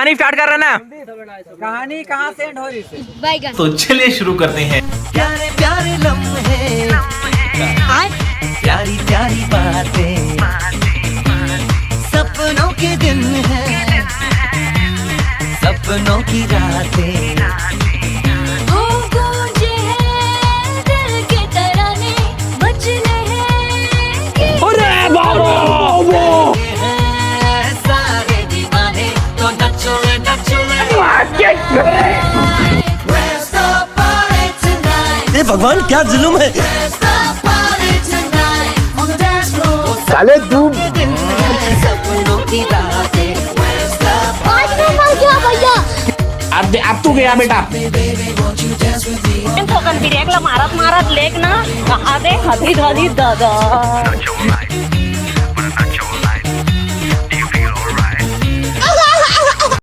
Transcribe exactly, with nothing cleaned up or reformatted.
कहानी स्टार्ट कर रहे ना। कहानी कहाँ से एंड हो रही है? बैगन। तो चलिए शुरू करते हैं। प्यारे प्यारे लम्हे, प्यारी प्यारी बातें, सपनों के दिन हैं, सपनों की रातें। वो गूंजे हैं दिल के तराने, बजने हैं गीत। हैं सारे दीवाने, तो नचो रे, नचो रे। Where's the party tonight? हे भगवान, क्या जुल्म है। Where's the party tonight? On the dance floor. साले तू सपनों की रातें। Where's the आज मैं मर गया भैया। अब अब तू गया बेटा। थोकन ब्रेक ला मारत मारत लेक ना कहा दे हदी धदी दादा।